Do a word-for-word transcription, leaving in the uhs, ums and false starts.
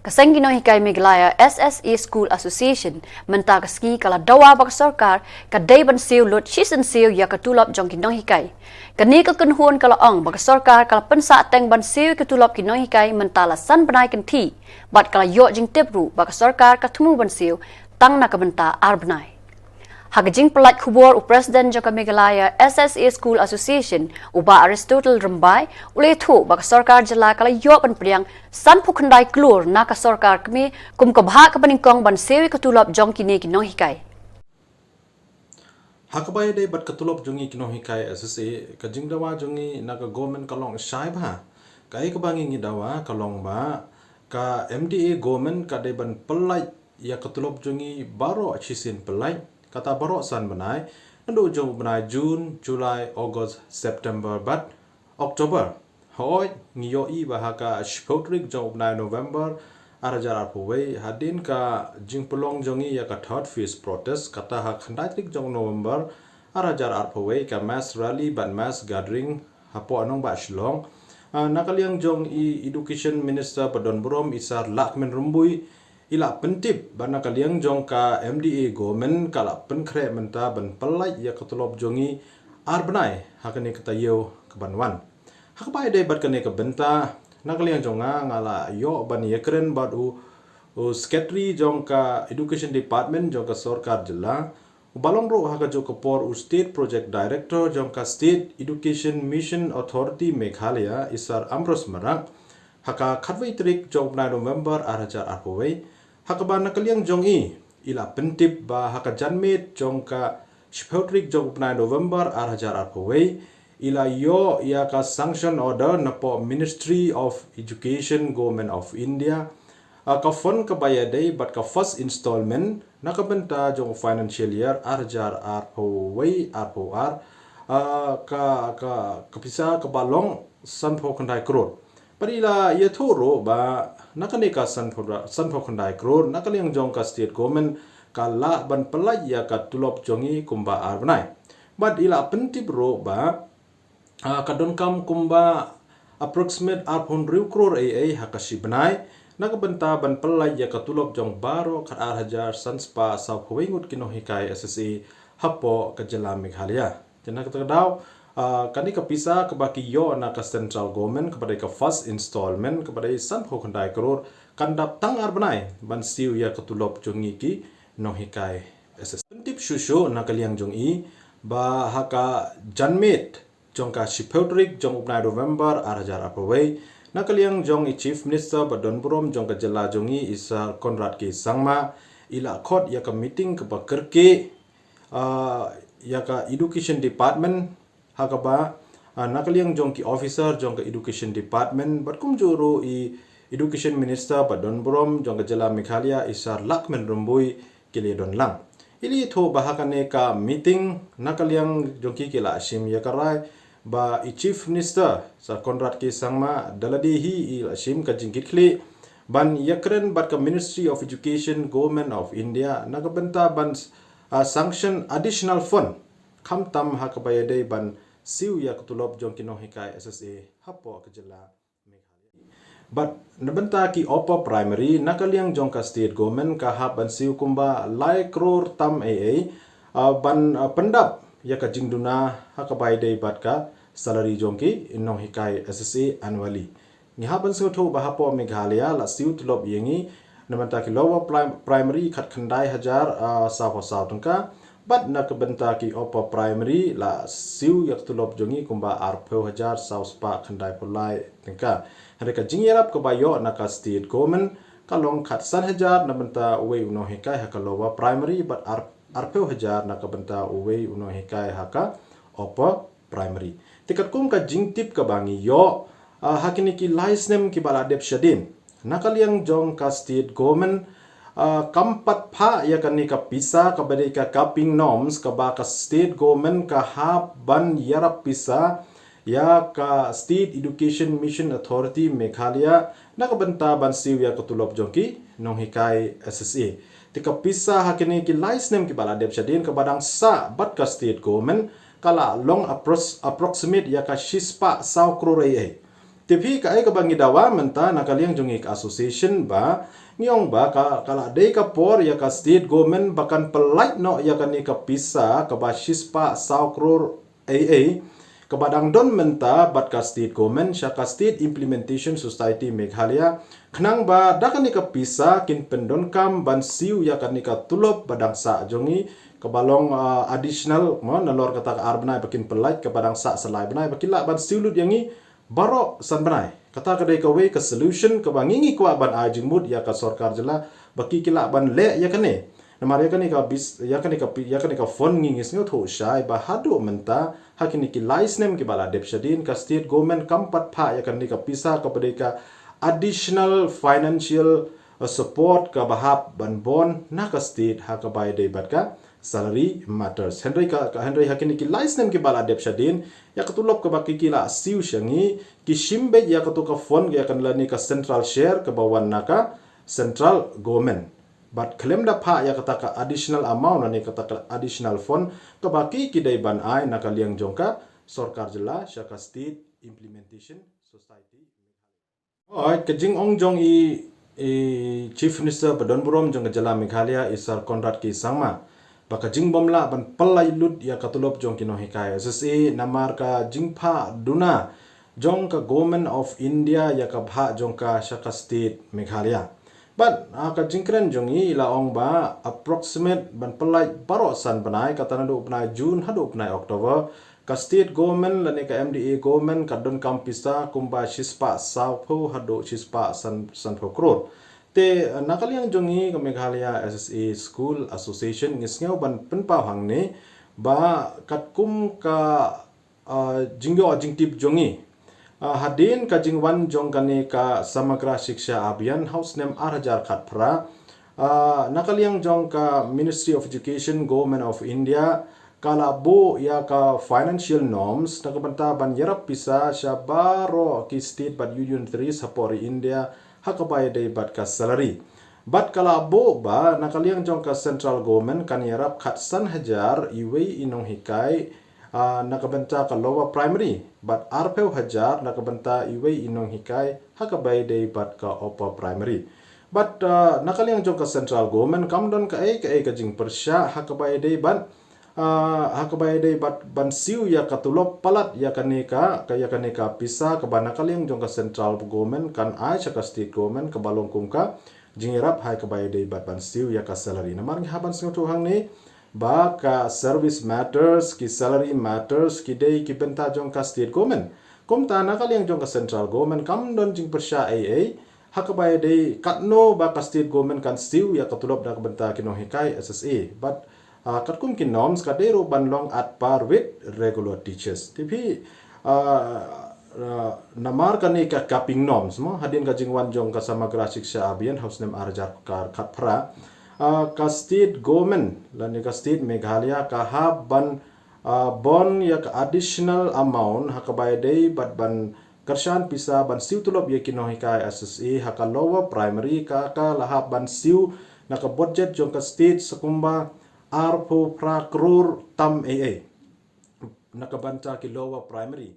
Ka seng ki nonghikai Meghalaya S S A School Association mynta ka sngi ka la dawa ba ka sorkar ka dei ban siew lut shisien siew ïa ka tulop jong ki nonghikai. Kane ka kynhun ka la ong ba ka sorkar ka la pynsah teng ban siew ïa ka tulop ki nonghikai mynta la san bnai kynthih, bad ka la ïoh jingtip ruh ba ka sorkar ka thmu ban siew tang na ka bynta ar bnai. Ha ka jingpyllait khubor u President jong ka Meghalaya S S A School Association, u Bah Aristotle Rymbai, u la ïathuh ba ka sorkar jylla ka la ïoh ban pdiang sanphew khyndai klur na ka sorkar kmie kum ka bhah kaba nyngkong ban siew ïa ka tulop jong kine ki nonghikai. Ha kaba ïadei bad ka tulop jong ngi ki nonghikai S S A, ka jingdawa jong ngi na ka government ka long shai bha. Kaei kaba ngi ngi dawa ka long ba ka M D A government ka dei ban pyllait ïa ka tulop jong ngi baroh shisien pyllait. Kata baroh san bnai, naduh jong u bnai June, July, August, September bad October. Hooid, ngi ïohi ba ha ka shiphew tarik jong u bnai November ar hajar arphew wei, hadien ka jingpynlong jong ngi ïa ka third phase protest, kata ha khyndai tarik jong November ar hajar arphew wei, ka mass rally bad mass gathering hapoh Nongbah Shillong. Ah, na ka liang jong i Education Minister ba don burom, i Sir Lahkmen Rymbui, i la pyntip ba na ka liang jong ka M D A government ka la pynkhreh mynta ban pyllait ïa ka tulop jong ngi ar bnai ha kane ka taïew kaban wan. Ha kaba ïadei bad kane ka bynta, na ka liang jong nga, nga la ïoh ban ïakren bad u, u Secretary jong ka Education Department jong ka sorkar jylla, u ba long ruh ha kajuh ka por u State Project Director jong ka State Education Mission Authority Meghalaya, i Sir Ambrose Marak, ha ka khatwei tarik jong u bnai November ar hajar arphew wei, ha kaba na ka liang jong i, i la pyntip ba ha ka janmiet jong ka shiphew tarik jong u bnai November ar hajar arphew wei, i la ïoh ïa ka sanction order napoh Ministry of Education, Government of India, ah, ka fund kaba ïadei bad ka first installment na ka bynta jong u financial year ar hajar arphew wei arphew ar, ah, ka, ka, ka pisa kaba long sanphew khyndai klur. Bad i la ïathuh ruh ba na kane ka sanphew, sanphew khyndai klur, na ka liang jong ka state government ka lah ban pyllait ïa ka tulop jong ngi kumba ar bnai. Bad i la pyntip ruh ba, ah, ka donkam kumba approximate arphew hynriew klur ei ei ha ka shi bnai, na ka bynta ban pyllait ïa ka tulop jong baroh khatar hajar san spah sawphew wei ngut ki nonghikai S S A hapoh ka jylla Meghalaya. Te na kata ka daw, ah, kane ka pisa kaba ki ïoh na ka central government kaba dei ka first installment kaba dei sanphew khyndai klur kan dap tang ar bnai ban siew ïa ka tulop jong ngi ki nonghikai S S A. Pyntip shuh shuh na ka liang jong i ba ha ka janmiet jong ka shiphew tarik jong u bnai November ar hajar arphew wei, na ka liang jong i Chief Minister ba don burom jong ka jylla jong i, i Sir Conrad K Sangma, i la khot ïa ka meeting kaba kyrkieh, ah, ïa ka Education Department, ha kaba, ah, na ka liang jong ki officer jong ka Education Department bad kumjuh ruh i Education Minister ba don burom jong ka jylla Meghalaya, i Sir Lahkmen Rymbui, ki la ïadon lang. I la ïathuh ba ha kane ka meeting, na ka liang jong ki ki la shim ïa ka rai ba i Chief Minister Sir Conrad K Sangma da lade hi i la shim ka jingkitkhlieh ban ïakren bad ka Ministry of Education, Government of India, na ka bynta ban, ah, sanction additional fund, khamtam ha kaba ïadei ban siew ïa ka tulop jong ki nonghikai S S A hapoh ka jylla Meghalaya. Bad na bynta ki upper primary, na ka liang jong ka state government ka hap ban siew kumba lai klur tam ei ei, ah, ban, ah, pyndap ïa ka jingduna ha kaba ïadei bad ka salary jong ki nonghikai S S A annually. Ngi hap ban sngewthuh ba hapoh Meghalaya la siew tulop ïa ngi na bynta ki lower prim-, primary khatkhyndai hajar, ah, sawphew saw tyngka, bad na ka bynta ki upper primary la siew ïa ka tulop jong ngi kumba arphew hajar saw spah khyndaiphew lai tyngka. Hynrei ka jingïarap kaba ïoh na ka state government ka long khatsan hajar na bynta uwei u nonghikai ha ka lower primary bad ar-, arphew hajar na ka bynta uwei u nonghikai ha ka upper primary. Te katkum ka jingtip kaba ngi ïoh, ah, ha kine ki lai snem kiba la dep shadien, na ka liang jong ka state government, ah, kam pat phah ïa kane ka pisa kaba dei ka capping norms kaba ka state government ka hap ban ïarap pisa ïa ka State Education Mission Authority Meghalaya na ka bynta ban siew ïa ka tulop jong ki nonghikai S S A. Te ka pisa ha kine ki lai snem kiba la dep shadien kaba dang sah bad ka state government ka la long appros-, approximate ïa ka shispah saw klur ei ei. Te phi, kaei kaba ngi dawa mynta na ka liang jong ngi ka association ba ngi ong ba ka, ka la dei ka por ïa ka state government ba kan pyllait noh ïa kane ka pisa kaba shispah saw klur ei ei kaba dang don mynta bad ka state government sha ka State Implementation Society Meghalaya, khnang ba da kane ka pisa kin pyndonkam ban siew ïa kane ka tulop ba dang sah jong ngi kaba long, ah, additional, mo, nalor kata ka ar bnai ba kin pyllait, kaba dang sah sa lai bnai ba kin lah ban siew lut ïa ngi baroh san bnai. Kata ka dei kawei ka solution kaba ngi, ngi kwah ban ai jingmut ïa ka sorkar jylla ba ki, ki lah ban leh ïa kane. Namar ïa kane ka bis, ïa kane ka pi-, ïa kane ka fund ngi, ngi sngewthuh shai ba haduh mynta ha kine ki lai snem kiba la dep shadien ka state government kam pat phah ïa kane ka pisa kaba dei ka additional financial, uh, support kaba hap ban bun na ka state ha kaba ïadei bad ka salary matters. Hynrei ka, ka, hynrei ha kine ki lai snem kiba la dep shadien, ïa ka tulop kaba ki, ki la siew sha ngi, ki shim beit ïa kato ka fund, ïa kane lane ka central share kaba wan na ka central government. Bad khlem da phah ïa kata ka additional amount lane kata ka additional fund kaba ki, ki dei ban ai na ka liang jong ka sorkar jylla sha ka State Implementation Society. Hooid, ka jingong jong i, i Chief Minister ba don burom jong ka jylla Meghalaya, i Sir Conrad K Sangma, ba ka jingbym lah ban pyllait lut ïa ka tulop jong ki nonghikai S S A namar ka jingphah duna jong ka Government of India ïa ka bhah jong ka sha ka state Meghalaya. Bad, ah, ka jingkren jong i la ong ba approximate ban pyllait baroh san bnai, kata naduh bnai June haduh bnai October, ka state government lane ka M D A government ka donkam pisa kumba shispah sawphew haduh shispah san, sanphew klur. Te, ah, na ka liang jong i ka Meghalaya S S A School Association ngi sngew ban pynpaw hangne ba katkum ka, ah, jingïoh jingtip jong i, ah, hadien ka jingwan jong kane ka Samagra Shiksha Abhiyan ha u snem ar hajar khatphra, ah, na ka liang jong ka Ministry of Education, Government of India, ka la buh ïa ka financial norms na ka bynta ban ïarap pisa sha baroh ki state bad union territories hapoh ri India ha kaba ïadei bad ka salary. Bad ka la buh ba na ka liang jong ka central government kan ïarap khatsan hajar iwei i nonghikai, ah, na ka bynta ka lower primary, bad arphew hajar na ka bynta iwei i nonghikai ha kaba ïadei bad ka upper primary. Bad, ah, na ka liang jong ka central government kam don kaei kaei ka jingpyrshah ha kaba ïadei bad, ah, ha kaba ïadei bad ban siew ïa ka tulop palat ïa kane ka, ka ïa kane ka pisa kaba na ka liang jong ka central government kan ai sha ka state government kaba long kum ka jingïarap ha kaba ïadei bad ban siew ïa ka salary. Namar ngi hap ban sngewthuh hangne ba ka service matters, ki salary matters ki dei ki bynta jong ka state government. Kumta na ka liang jong ka central government kam don jingpyrshah ei ei ha kaba ïadei katno ba ka state government kan siew ïa ka tulop na ka bynta ki nonghikai S S A. Bad, ah, katkum ki norms ka dei ruh ban long at par with regular teachers. Te phi, ah, ah, namar kane ka capping norms, mo, hadien ka jingwan jong ka Samagra Shiksha Abhiyan ha u snem ar hajar khatphra, ah, ka state government lane ka state Meghalaya ka hap ban, ah, bun ïa ka additional amount ha kaba ïadei bad ban kyrshan pisa ban siew tulop ïa ki nonghikai S S A ha ka lower primary, ka, ka la hap ban siew na ka budget jong ka state sa kumba arphew phra klur tam ei ei na ka bynta ki lower primary.